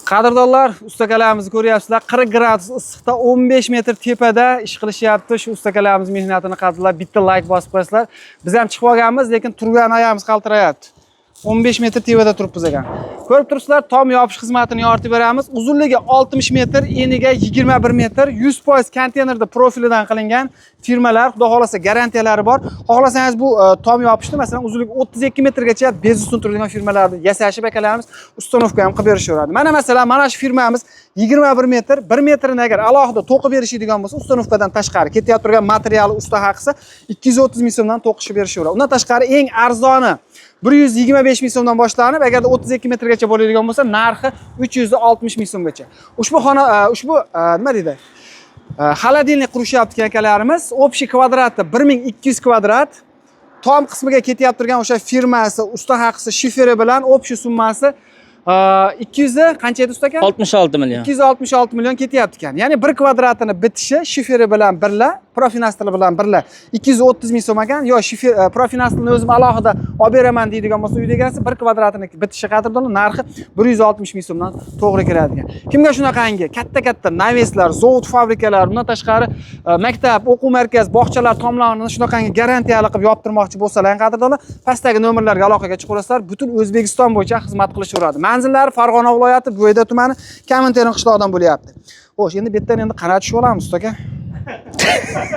Qadrdonlar, ustakalarimizni ko'ryapsizlar. 40 gradus issiqda 15 metr tepada ish qilishyapti. Shu ustakalarimiz mehnatini qadrlab, bitta layk bosib qo'yasizlar. Biz ham chiqib olganmiz, lekin turgan oyog'imiz qaltirayapti. 15 metr tepada turibmiz ekan. Ko'rib turibsizlar, tom yopish xizmatini yoritib beramiz. Uzunligi 60 metr, eniga 21 metr, 100% konteynerda profilidan qilingan firmalar, xudo xohlasa, garantiyalari bor. Xohlasangiz, bu tom yopishni, masalan, uzunligi 32 metrgacha без ustun turadigan firmalarni yasashib, akalarimiz установка ham qilib berishaveradi. Mana, masalan, mana shu firmamiz 21 metr, 1 metrini agar alohida to'qib berishadigan bo'lsa, установка dan tashqari ketayotgan turgan materiali, usta haqisi 230 ming so'mdan to'qishib berishaveradi. Undan tashqari, eng arzoni 125 ming so'mdan boshlanib, agarda 32 metrgacha bo'ladigan bo'lsa, narxi 360 ming so'mgacha. Ushbu xona, ushbu nima deydi? Холодильник qurishyapti akalarimiz. Общий kvadrati 1200 kvadrat. Tom qismiga ketyapti turgan o'sha firmasi, usta haqisi, shiferi bilan общий summasi 200 qancha edi, usta aka? 66 million. 266 million ketyapti ekan. Ya'ni bir kvadratini bitishi shiferi bilan birla, профинаст ili bilan birla 230 ming so'm ekan. Yo shifer, профинаст ini o'zim alohida olib beraman deydigan bo'lsa, uyda egasi, bir kvadratini bitishi, qadrdonlar, narxi 160 ming so'mdan to'g'ri keladi ekan. Kimga shunaqangi katta-katta навес lar, zavod, fabrikalar, undan tashqari maktab, o'quv markaz, bog'chalar tomlarini shunaqangi garantiyali qilib yoptirmoqchi bo'lsalar, qadrdonlar, pastdagi nomerlarga aloqaga chiqaverasizlar. Butun O'zbekiston bo'yicha xizmat qilishaveradi. Manzillari Farg'ona viloyati, Bo'yda tumani, Kaminterin qishlog'idan bo'lyapti. Xo'sh, endi bu yerdan endi qanaqa tushib olamiz, usta aka?